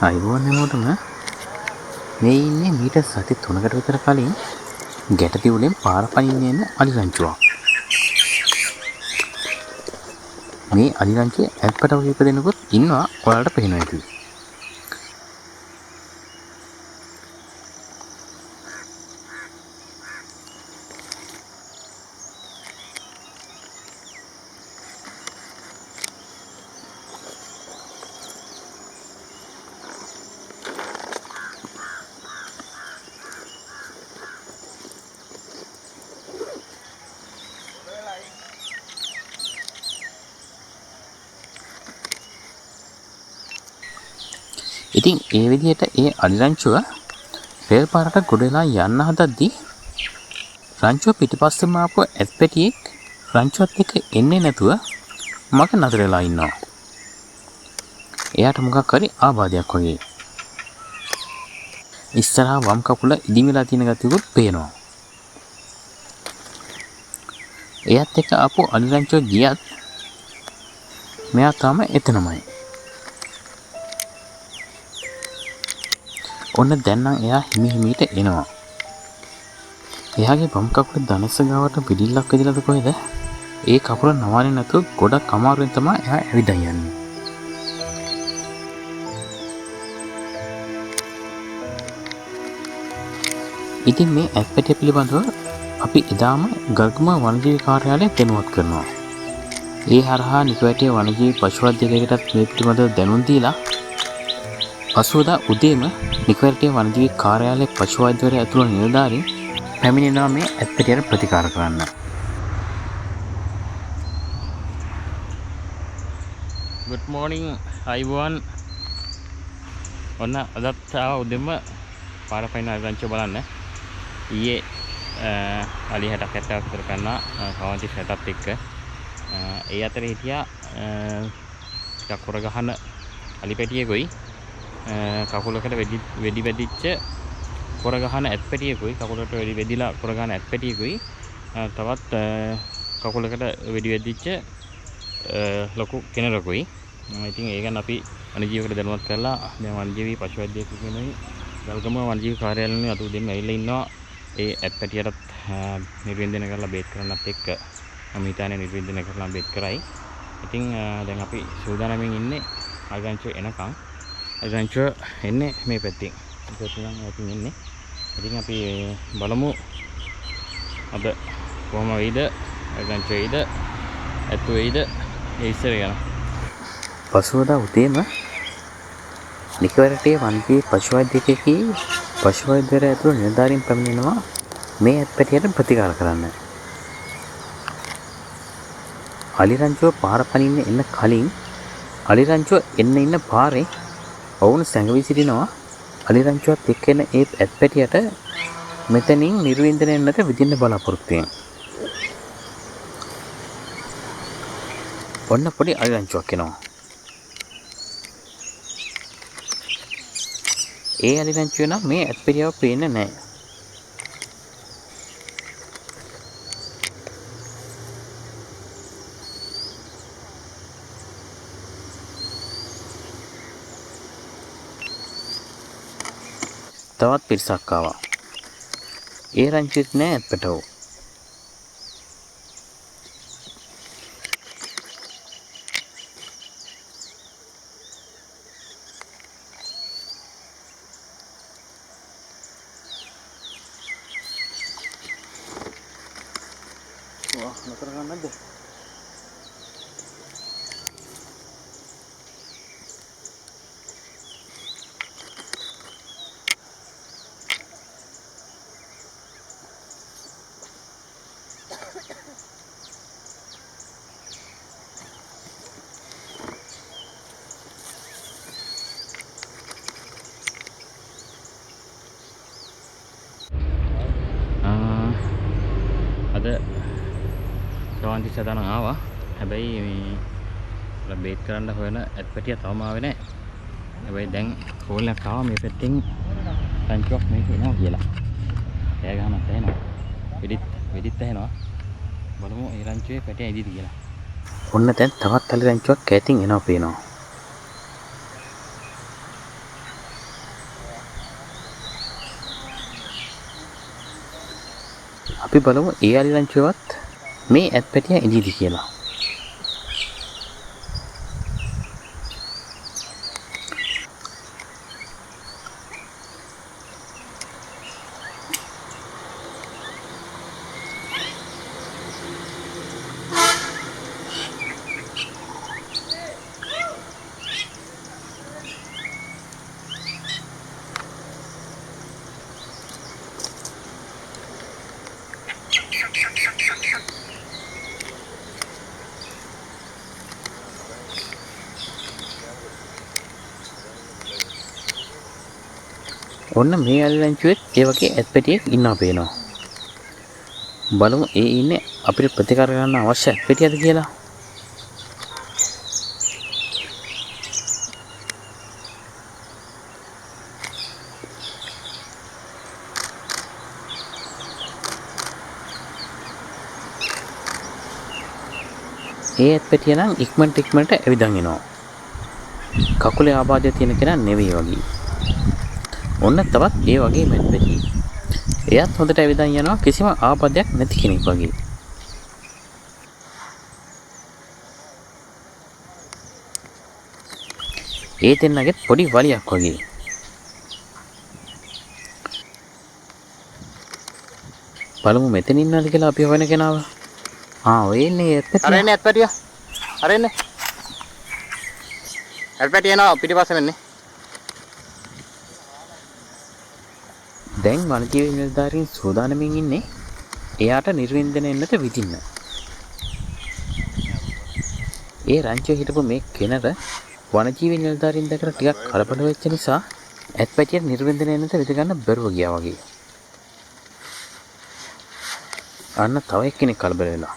අයිබෝන් හැමෝටම මේ ඉන්නේ මීට සති 3කට විතර කලින් ගැටතිවුලෙන් පාර පනින්න එන අලි රංචුවක්. මේ අලි රංචුවේ ඇත්පටව කීප දෙනෙකුත් ඉන්නවා ඔයාලට පේනවා ඇති. ඉතින් ඒ විදිහට ඒ අලි රංචුව රේල් පාරට ගොඩ වෙලා යන්න හදද්දී රංචුව පිටිපස්සෙම ආපු ඇත් පැටියෙක් රංචුවත් එක්ක එන්නේ නැතුව මග නතර වෙලා ඉන්නවා. එයාට මොකක් හරි ආබාධයක් වගේ. ඉස්සරහා වම් කකුල ඉදිමිලා තියෙන ගතියකුත් පේනවා. එයාත් එක්ක ආපු අලි රංචුව ගියත් මෙයා තාම එතනමයි. ඔන්න දැන් නම් එයා හිමි හිමීට එනවා. එයාගේ වම් කකුල දනස ගාවට පිළිල්ලක් වෙදිලාද කොහෙද? ඒ කකුල නවන්නේ නැතුව ගොඩක් අමාරුවෙන් තමයි එයා ඇවිදන් යන්නේ. ඉතින් මේ ඇත් පැටිය පිළිබඳව අපි එදාම ගල්ගම වනජීවි කාර්යාලය දැනුවත් කරනවා. ඒ හරහා නිකවැටිය වනජීවි පශු අධ්‍යක්ෂකටත් මේ පිළිබඳව දැනුම් දීලා පසුවදා උදේම නිකවැටිය වනජීවි කාර්යාලයේ පශු වෛද්‍යවරයා ඇතුළු නිලධාරීන් පැමිණෙනවා මේ ඇත් පැටියට ප්‍රතිකාර කරන්න. Good morning, අයිබෝන්. ඔන්න අදත් ආව උදෙන්ම පාර පයින් අලි රංචුව බලන්න. ඊයේ අලි 60ක් 70ක් විතර පැන්නා කවන්ති 60ත් එක්ක. ඒ අතරේ හිටියා ටිකක් හොර ගහන අලි පැටියෙකුයි කකුලකට වෙඩි වැදිච්ච කොර ගහන ඇත් පැටියෙකුයි කකුලකට වෙඩි වැදිලා කොර ගහන ඇත් පැටියෙකුයි තවත් කකුලකට වෙඩි වැදිච්ච ලොකු කෙනරකුයි. ඉතින් ඒ ගැන අපි වනජීවකට දැනුවත් කරලා දැන් වනජීවි පශු වෛද්‍යකෙනුයි ගල්ගම වනජීවි කාර්යාලයෙන් අද උදේම ඇවිල්ලා ඉන්නවා. ඒ ඇත් පැටියටත් නිර්වින්දනය කරලා බේත් කරන්නත් එක්ක මම හිතන්නේ නිර්වින්දනය කරලා බේත් කරයි. ඉතින් දැන් අපි සූදානමින් ඉන්නේ අලි රංචුව එනකන්. අලි රංචුව එන්නේ මේ පැත්තෙන්. මේ පැත්තෙන් නම් ඉතින් එන්නේ. ඉතින් අපි බලමු අද කොහොම වෙයිද, අලි රංචුව එයිද, ඇත්තු වෙයිද ඒ ඉස්සර ගැන. පසුවදා උදේම නිකවැරටේ වනජීවි පශු වෛද්‍යකයෙකි පශු වෛද්‍යවරයා ඇතුළු නිලධාරීන් පැමිණෙනවා මේ ඇත් පැටියට ප්‍රතිකාර කරන්න. අලි රංචුව පාර පනින්න එන්න කලින් අලි රංචුව එන්න ඉන්න පාරේ ඔවුන් සැඟවී සිටිනවා. අලි රංචුවත් එක්ක එන ඒ ඇත් පැටියට මෙතනින් නිර්වින්දනය නැත විඳින්න බලාපොරොත්තු වෙන. ඔන්න පොඩි අලි රංචුවක් එනවා. ඒ අලි රංචුව නම් මේ ඇත් පැටියව පේන්නේ නැහැ. තවත් පිරිසක් ආවා. ඒ රංචුවෙත් නෑ ඇත් පැටවෝ. වාහ්, නතර කරන්නේ නැද්ද? අද ශ්‍රවන්ති සදානම් ආවා. හැබැයි මේ අර බේත් කරන්න හොයන ඇත් පැටිය තවම ආවේ නෑ. හැබැයි දැන් කෝල් එකක් ආවා මේ පැත්තෙන් රංචුවක් මේක එනවා කියලා. කෑ ගහනත් ඇහෙනවා. වෙඩිත් ඇහෙනවා. බලමු ඒ රංචුවේ පැටිය ඇවිදිද කියලා. ඔන්න දැන් තවත් අලි රංචුවක් ඈතින් එනවා පේනවා. අපි බලමු ඒ අලි රංචුවවත් මේ ඇත් පැටියා ඉඳීද කියලා. ඔන්න මේ අලි රංචුවෙත් ඒ වගේ ඇත් පැටියෙක් ඉන්නවා පේනවා. බලමු ඒ ඉන්නේ අපිට ප්‍රතිකාර කරන්න අවශ්‍ය ඇත් පැටියද කියලා. ඒ ඇත් පැටිය නම් ඉක්මනට ඉක්මනට ඇවිදන් එනවා. කකුලේ ආබාධය තියෙන කෙනා නෙවෙයි වගේ. ඔන්න තවත් ඒ වගේම ඇත් පැටියෙක්. එයත් හොඳට ඇවිදන් යනවා කිසිම ආබාධයක් නැති කෙනෙක් වගේ. ඒ දෙන්නගෙත් පොඩි වලියක් වගේ. බලමු මෙතන ඉන්නවද කියලා අපි හොයන කෙනාව. ඔය ඉන්නේ ඇත් පැටියා. අර එන්නේ ඇත් පැටියා. අර එන්නේ. ඇත් පැටියා එනවා පිටිපස්සෙන් එන්නේ. දැන් වනජීවි නිලධාරීන් සූදානමින් ඉන්නේ එයාට නිර්වින්දනය එන්නට විදින්න. ඒ රංචුවේ හිටපු මේ කෙනර වනජීවි නිලධාරීන් දැකලා ටිකක් කලබල වෙච්ච නිසා ඇත් පැටියට නිර්වින්දනය එන්නට විද ගන්න බැරුව ගියා වගේ. අන්න තව එක්කෙනෙක් කලබල වෙලා.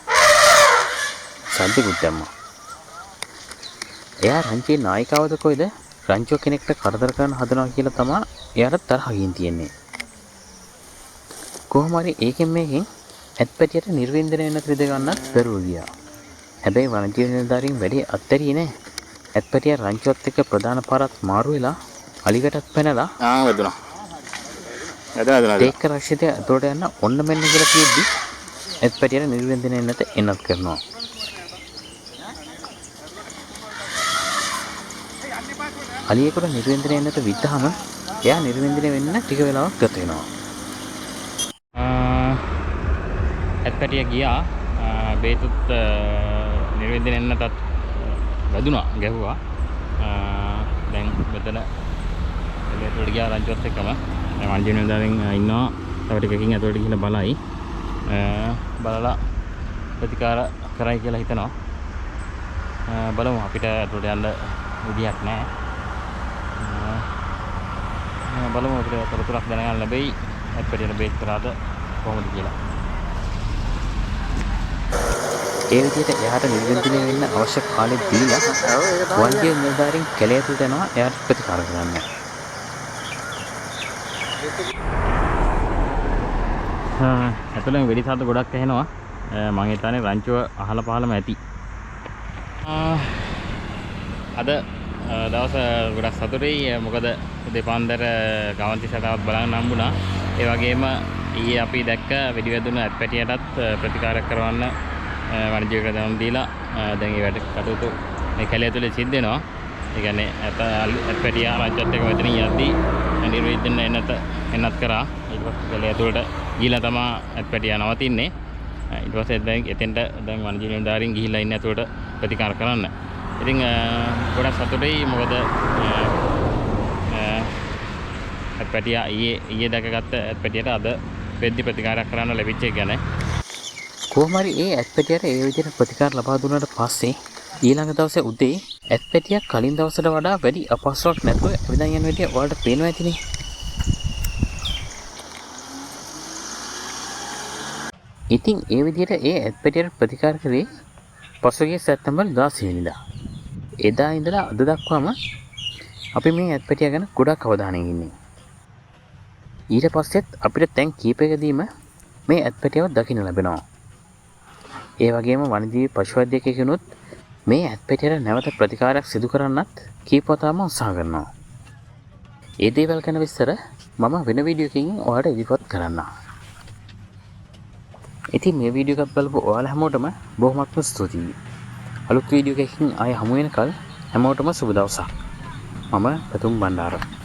සද්දෙකුත් දැම්මා. එයා රංචුවේ නායිකාවද කොයිද රංචුව කෙනෙක්ට කරදර කරන්න හදනවා කියලා තමා එයාට තරහ ගිහින් තියෙන්නේ. කොහොම හරි ඒකෙන් මේකෙන් ඇත් පැටියට නිර්වින්දනය වෙන්නත් විද ගන්නත් බැරුව ගියා. හැබැයි වනජීවි නිලධාරීන් වැඩේ අත්හැරියේ නෑ. ඇත් පැටියා රංචුවත් එක්ක ප්‍රධාන පාරත් මාරු වෙලා අලිගටත් පැනලා වැදුනා. වැදුනා. තේක්ක රක්ෂිතය ඇතුළට යන්න ඔන්න මෙන්න කියලා කියෙද්දි ඇත් පැටියට නිර්වින්දනය වෙන්නත් එන්නත් කරනවා. අලියෙකුට නිර්වින්දනය වෙන්නත් විද්දාම එයා නිර්වින්දනය වෙන්න ටික වෙලාවක් ගත වෙනවා. ඇත් පැටියා ගියා. බේතුත් නිර්වින්දනය වෙන්නටත් වැදුනා, ගැහුවා. දැන් මෙතන ඇතුළට ගියා රංචුවත් එක්කම. දැන් වනජීවි නිලධාරීන් ඉන්නවා. තව ටිකකින් ඇතුළට ගිහිල්ලා බලයි. බලලා ප්‍රතිකාර කරයි කියලා හිතනවා. බලමු අපිට ඇතුළට යන්න විදියක් නෑ. බලමු අපිට තොරතුරක් දැනගන්න ලැබෙයි ඇත් පැටියට බේත් කරාද කොහොමද කියලා. ඒ විදිහට එයාට නිර්වින්දනය වෙන්න අවශ්‍ය කාලෙ දීලා වනජීවි නිලධාරීන් කැලේ ඇතුළට යනවා එයාට ප්‍රතිකාර කරන්න. ඇතුළෙන් වෙඩි සද්ද ගොඩක් ඇහෙනවා. මං හිතන්නේ රංචුව අහල පහලම ඇති. අද දවස ගොඩක් සතුටුයි. මොකද උදේ පාන්දර ගවන්ති සතාවත් බලන්න හම්බුණා. ඒ වගේම ඊයේ අපි දැක්ක වෙඩි වැදුන ඇත් පැටියටත් ප්‍රතිකාර කරවන්න වනජීවි දැනුම් දීලා දැන් ඒ වැඩ කටයුතු මේ කැලේ ඇතුලේ සිද්ධ වෙනවා. ඒ කියන්නේ ඇත් පැටියා රංචුවත් එක්ක මෙතනින් යද්දී නිර්වින්දනය එන්නත් කරා. ඊට පස්සේ කැලේ ඇතුලට ගිහිලා තමා ඇත් පැටියා නවතින්නේ. ඊට පස්සේ දැන් එතෙන්ට දැන් වනජීවි නිලධාරීන් ගිහිලා ඉන්නේ ඇතුලට ප්‍රතිකාර කරන්න. ඉතින් ගොඩක් සතුටුයි. මොකද ඇත් පැටියා ඊයේ දැකගත්ත ඇත් පැටියට අද වෙද්දි ප්‍රතිකාරයක් කරන්න ලැබිච්ච එක ගැන. කොහොම හරි ඒ ඇත් පැටියට ඒ විදිහට ප්‍රතිකාර ලබා දුන්නාට පස්සේ ඊළඟ දවසේ උදේ ඇත් පැටියා කලින් දවසට වඩා වැඩි අපහසුයක් නැතුව ඇවිදන් යන විදිය ඔයාලට පේනවා ඇතිනේ. ඉතින් ඒ විදිහට ඒ ඇත් පැටියට ප්‍රතිකාර කරේ පසුගිය සැප්තැම්බර් 16 වෙනිදා. එදා ඉඳලා අද දක්වාම අපි මේ ඇත් පැටියා ගැන ගොඩක් අවධානයෙන් ඉන්නේ. ඊට පස්සෙත් අපිට තැන් කීපයකදීම මේ ඇත් පැටියව දකින්න ලැබෙනවා. ඒ වගේම වනජීවි පශු වෛද්‍යකයෙකුනුත් මේ ඇත් පැටියට නැවත ප්‍රතිකාරයක් සිදු කරන්නත් කීප වතාවම උත්සාහ කරනවා. ඒ දේවල් ගැන විස්තර මම වෙන වීඩියෝ එකකින් ඔයාලට ඉදිරිපත් කරන්නම්. ඉතින් මේ වීඩියෝ එකත් බලපු ඔයාලා හැමෝටම බොහොමත්ම ස්තුතියි. අලුත් වීඩියෝ එකකින් ආයෙ හමු වෙනකල් හැමෝටම සුබ දවසක්. මම පැතුම් බණ්ඩාර.